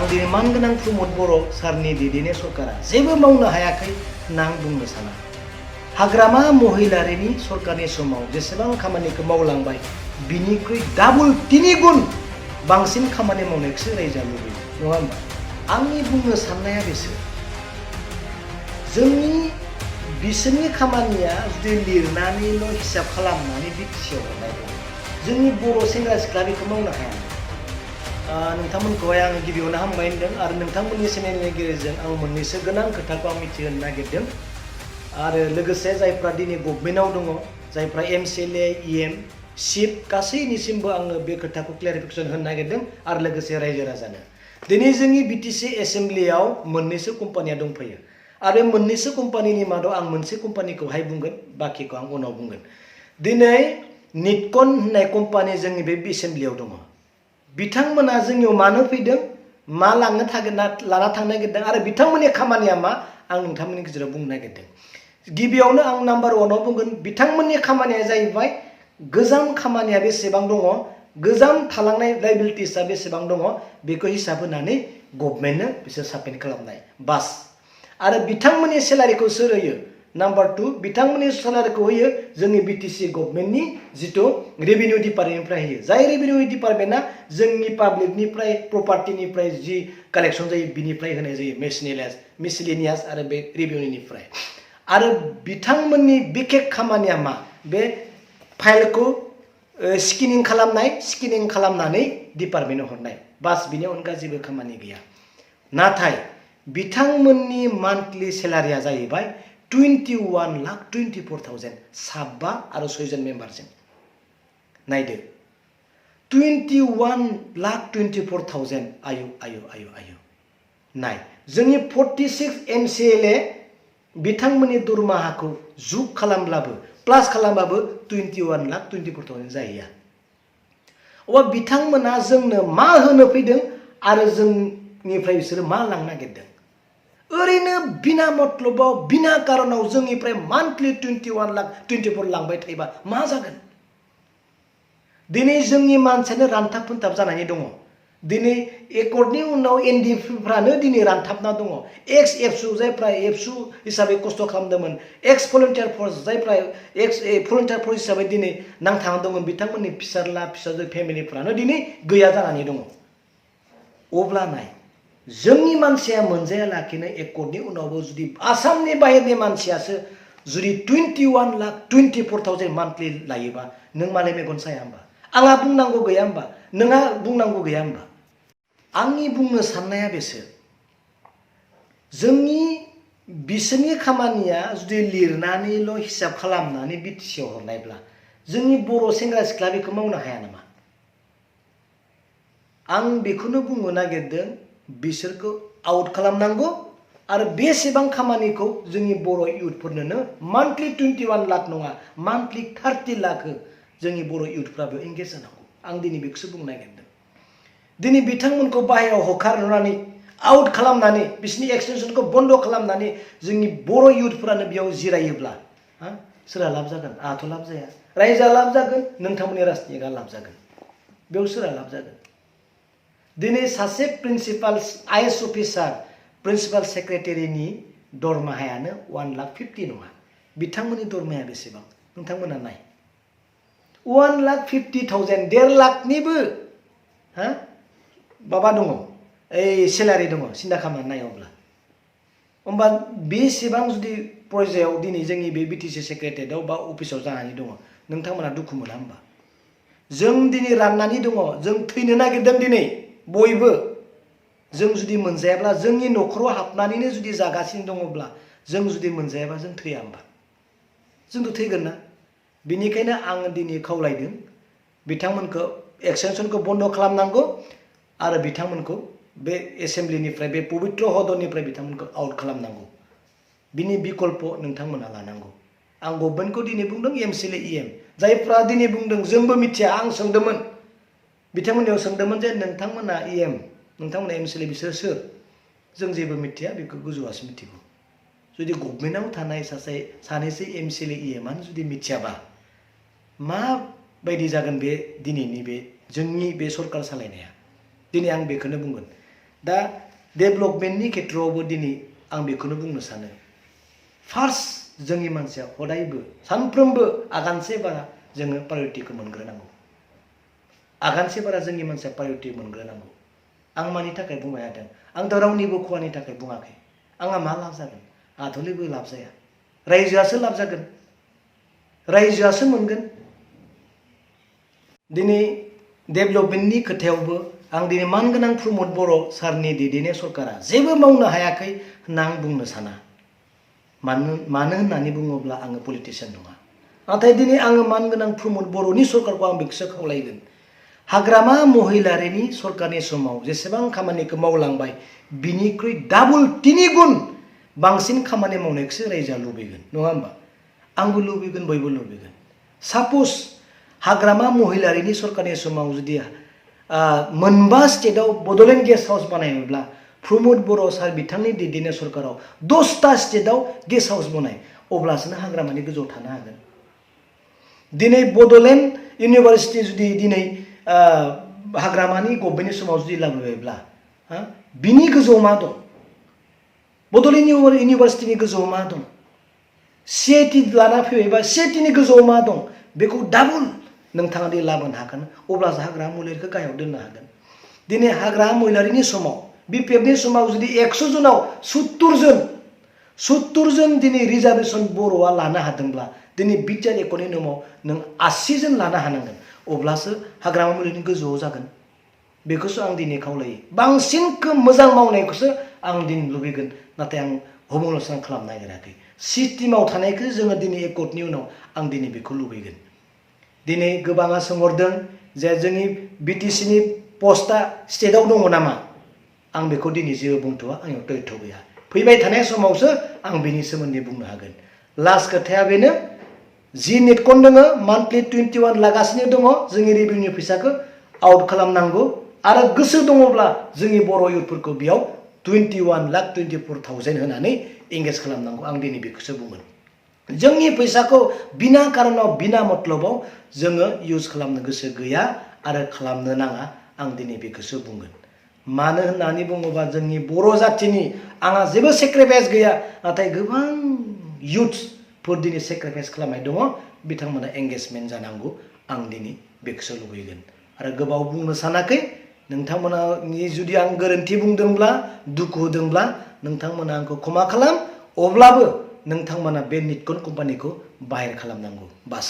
आं दिनै मानगोनां प्रमद बर' सारनि दैदेननाय सरकारा जेबो मावनो हायाखै होनना आं बुंनो साना। हाग्रामा महिलारिनि सरकारनि समाव जेसेबां खामानिखौ मावलांबाय बिनिख्रुइ डाबल 3 गुन बांसिन खामानि मावनायखौसो रायजोआ लुबैयो नङा होमबा? आंनि बुंनो साननाया बेसो जोंनि बिसोरनि खामानिया जुदि लिरनानैल' हिसाब खालामनानै बिटिसिआव हरनाय दं जोंनि बर' सेंग्रा सिख्ला बेखौ मावनो हाया। नोंथांमोनखौहाय आं गिबियावनो हामबाय होनदों आरो नोंथांमोननि चेनेलनि गेजेरजों आं मोननैसो गोनां खोथाखौ आं मिथिहोनो नागिरदों आरो लोगोसे जायफ्रा दिनै गभर्नमेन्टआव दङ जायफ्रा एमसिएलए इएम चिफ गासैनिसिमबो आङो बे खोथाखौ क्लेरिफिकेसन होनो नागिरदों आरो लोगोसे रायजो राजानो दिनै जोंनि बिटिसि एसेम्ब्लियाव मोननैसो कम्पानिया दंफैयो आरो मोननैसो कम्पानिनि मादाव आं मोनसे कम्पानिखौहाय बुंगोन बाखिखौ आं उनाव बुंगोन। दिनै निटकन होननाय कम्पानि जोंनि बे एसेम्ब्लियाव दङ। बिथांमोना जोंनियाव मानो फैदों मा लांनो लाना थांनो नागिरदों आरो बिथांमोननि खामानिया मा आं नोंथांमोननि गेजेराव बुंनो नागिरदों। गिबियावनो आं नाम्बार 1आव बुंगोन बिथांमोननि खामानिया जाहैबाय गोजाम खामानिया बेसेबां दङ गोजाम थालांनाय लायबिलिटिसआ बेसेबां दङ बेखौ हिसाब होनानै गभर्नमेन्टनो बिसोर साबमिट खालामनाय बास आरो बिथांमोननि सेलारिखौ सोर होयो नाम्बार 2 बिथांमोननि सेलारिखौ होयो जोंनि बिटिसि गभर्नमेन्टनि जिथु रेभिनिउ डिपार्टमेन्टनिफ्राय होयो जाय रेभिनिउ डिपार्टमेन्टआ जोंनि पाब्लिकनिफ्राय प्रपार्टिनिफ्राय जि कालेक्सन जायो बिनिफ्राय होनाय जायो मिसलेनियास आरो बे रेभिनिउनिफ्राय आरो बिथांमोननि बिखेक खामानिया मा बे फाइलखौ स्केनिं खालामनानै डिपार्टमेन्टआव हरनाय बास बिनि अनगा जेबो खामानि गैया। नाथाय बिथांमोननि मान्थलि सेलारिया जाहैबाय 21,24,000 साबा आरो 6 जन मेम्बारजों नायदो 21,24,000 आयु नाय जोंनि 46 एमसिएलए बिथांमोननि दरमाहाखौ जुग खालामब्लाबो प्लास खालामबाबो 21,24,000 जाहैया। अब्ला बिथांमोना जोंनो मा होनो फैदों आरो जोंनिफ्राय बिसोरो मा लांनो नागिरदों ओरैनो बिना मतलबाव बिना कारनाव जोंनिफ्राय मान्थलि 21,24,000 लांबाय थायोबा मा जागोन? दिनै जोंनि मानसियानो रानथाब फोनथाब जानानै दङ। दिनै एकर्डनि उनाव एनडिएफफ्रानो दिनै रानथाबना दङ। एक्स एबसु जायफ्रा एबसु हिसाबै खस्थ' खालामदोंमोन एक्स भलन्टियार फर्स जायफ्रा एक्स भलन्टियार फर्स हिसाबै दिनै नांथाना दंमोन बिथांमोननि फिसाजो फेमिलिफ्रानो दिनै गैया जानानै दङ। अब्ला नाय जोंनि मानसिया मोनजाया लाखिनो एकर्डनि उनावबो जुदि आसामनि बाहेरनि मानसियासो जुदि 21,24,000 मान्थलि लायोबा नों मालाय मेगन साया होमबा? आंहा बुंनांगौ गैया होमबा? नोंहा बुंनांगौ गैया होमबा? आंनि बुंनो साननाया बेसो जोंनि बिसोरनि खामानिया जुदि लिरनानैल' हिसाब खालामनानै बिटिसिआव हरनायब्ला जोंनि बर' सेंग्रा सिख्ला बेखौ मावनो हाया नामा? आं बेखौनो बुंनो नागिरदों बिसोरखौ आउट खालामनांगौ आरो बेसेबां खामानिखौ जोंनि बर' इउथफोरनो मान्थलि 21 लाख नङा मान्थलि 30 लाख जोंनि बर' इउथफ्रा बेयाव एंगेज जानांगौ। आं दिनै बेखौसो बुंनो नागिरदों। दिनै बिथांमोनखौ बाहेरायाव होखारनानै आउट खालामनानै बिसोरनि एक्सटेनसनखौ बन्द खालामनानै जोंनि बर' इउथफोरानो बेयाव जिरायोब्ला सोरहा लाब जागोन? आंहाथ' लाब जाया। रायजोआ लाब जागोन नोंथांमोननि राजनितिकआ लाब जागोन। बेयाव सोरहा लाब जागोन? दिनै सासे प्रिन्सिपाल आइएएस अफिसार प्रिन्सिपाल सेक्रेटारिनि दरमाहायानो 1,50,000 नङा। बिथांमोननि दरमाहाया बेसेबां नोंथांमोना नाय 1,50,000 1.5 लाखनिबो माबा दङ सेलारि दङ सिन्था खालामनानै नाय अब्ला होमबा बेसेबां जुदि प्रजायाव दिनै जोंनि बे बिटिसि सेक्रेटारियेटआव बा अफिसाव जानानै दङ नोंथांमोना दुखु मोना होमबा? जों दिनै राननानै दङ जों थैनो नागिरदों दिनै बयबो जों जुदि मोनजायाब्ला जोंनि न'खराव हाबनानैनो जुदि जागासिनो दङब्ला जों जुदि मोनजायाबा जों थैया होमबा? जोंथ' थैगोन ना? बेनिखायनो आं दिनै खावलायदों बिथांमोनखौ एक्सटेनसनखौ बन्द खालामनांगौ आरो बिथांमोनखौ बे एसेम्ब्लिनिफ्राय बे पबित्र हदननिफ्राय बिथांमोनखौ आउट खालामनांगौ। बिनि बिकल्प नोंथांमोना लानांगौ। आं गभर्नमेन्टखौ दिनै बुंदों एमसिएलए इएम जायफ्रा दिनै बुंदों जोंबो मिथिया आं सोंदोंमोन बिथांमोननियाव सोंदोंमोन जे नोंथांमोना इएम नोंथांमोना एमसिएलए बिसोर सोर? जों जेबो मिथिया बेखौ गोजौआसो मिथिगौ। जुदि गभर्नमेन्टआव थानाय सानैसो एमसिएलए इएमआनो जुदि मिथियाबा माबायदि जागोन बे दिनैनि बे जोंनि बे सरकार सालायनाया? दिनै आं बेखौनो बुंगोन दा डेभेलपमेन्टनि खेथ्रआवबो दिनै आं बेखौनो बुंनो सानो फार्स्ट जोंनि मानसिया हदायबो सानफ्रोमबो आगानसे बारा जोङो प्रायरिटिखौ मोनग्रोनांगौ आगानसे बारा जोंनि मानसिया प्रायरिटि मोनग्रोनांगौ आं मानि थाखाय बुंबाय थादों आं दा रावनिबो खहानि थाखाय बुङाखै आंहा मा लाब जागोन आंहाथ' लाब जाया रायजोआसो लाब जागोन रायजोआसो मोनगोन दिनै डेभेलपमेन्टनि खोथायावबो आं दिनै मानगोनां प्रमद बर' सारनि दैदेननाय सरकारा जेबो मावनो हायाखै होनना आं बुंनो साना मानो होननानै बुङोब्ला आङो पलिटिशियान नङा नाथाय दिनै आङो मानगोनां प्रमद बर'नि सरकारखौ आं बेखौसो खावलायगोन हाग्रामा महिलारिनि सरकारनि समाव जेसेबां खामानिखौ मावलांबाय बिनिख्रुइ डाबल 3 गुन बांसिन खामानि मावनायखौसो रायजोआ लुबैगोन नङा होमबा आंबो लुबैगोन बयबो लुबैगोन साप'ज हाग्रामा महिलारिनि सरकारनि समाव जुदि मोनबा स्टेटआव बड'लेण्ड गेस्ट हाउस बानायोब्ला प्रमद बर' सार बिथांनि दैदेननाय सरकाराव 10टा स्टेटआव गेस्ट हाउस बनाय अब्लासो हाग्रामानि गोजौआव थानो हागोन दिनै बड'लेण्ड इउनिभार्सिटि जुदि दिनै हाग्रामानि गभर्नमेन्टनि समाव जुदि लाबोबायब्ला बिनि गोजौआव मा दं बड'लेण्ड इउनिभार्सिटिनि गोजौआव मा दं CIT लाना फैबायबा CITनि गोजौआव मा दं बेखौ डाबल नोंथाङा दि लाबोनो हागोन अब्लासो हाग्रामा महिलारिखौ गाहायाव दोननो हागोन दिनै हाग्रामा महिलारिनि समाव BPFनि समाव जुदि 100 जनाव 70 जन दिनै रिजार्भेसन बर'आ लानो हादोंब्ला दिनै बिटिआर एकर्डनि नामाव नों 80 जन लानो हानांगोन अब्लासो हाग्रामा महिलारिनि गोजौआव जागोन बेखौसो आं दिनै खावलायो बांसिनखौ मोजां मावनायखौसो आं दिनै लुबैगोन नाथाय आं हमलसन खालामनो नागिराखै सिस्टेमाव थानायखौ जोङो दिनै एकर्डनि उनाव आं दिनै बेखौ लुबैगोन दिनै गोबाङा सोंहरदों जे जोंनि BTCनि पस्टआ स्टेटआव दङ नामा आं बेखौ दिनै जेबो बुंथ'वा आंनियाव तथ्य गैया फैबाय थानाय समावसो आं बेनि सोमोन्दै बुंनो हागोन लास्ट खोथाया बेनो जि नेटकन दङ मान्थलि 21 लागासिनो दङ जोंनि रेभिनिउ फैसाखौ आउट खालामनांगौ आरो गोसो दङब्ला जोंनि बर' इउथफोरखौ बेयाव 21,24,000 होनानै एंगेज खालामनांगौ आं दिनै बेखौसो बुंगोन जोंनि फैसाखौ बिना कारनाव बिना मतलबाव जोङो इउज खालामनो गोसो गैया आरो खालामनो नाङा आं दिनै बेखौसो बुंगोन मानो होननानै बुङोबा जोंनि बर' जाथिनि आंहा जेबो सेक्रिफाइस गैया नाथाय गोबां इउथ्सफोर दिनै सेक्रिफाइस खालामनाय दङ बिथांमोना एंगेजमेन्ट जानांगौ आं दिनै बेखौसो लुबैगोन आरो गोबाव बुंनो सानाखै नोंथांमोननि जुदि आं गोरोन्थि बुंदोंब्ला दुखु होदोंब्ला नोंथांमोना आंखौ क्षमा खालाम अब्लाबो नोंथांमोना बे निटकन कम्पानिखौ बाहेर खालामनांगौ बास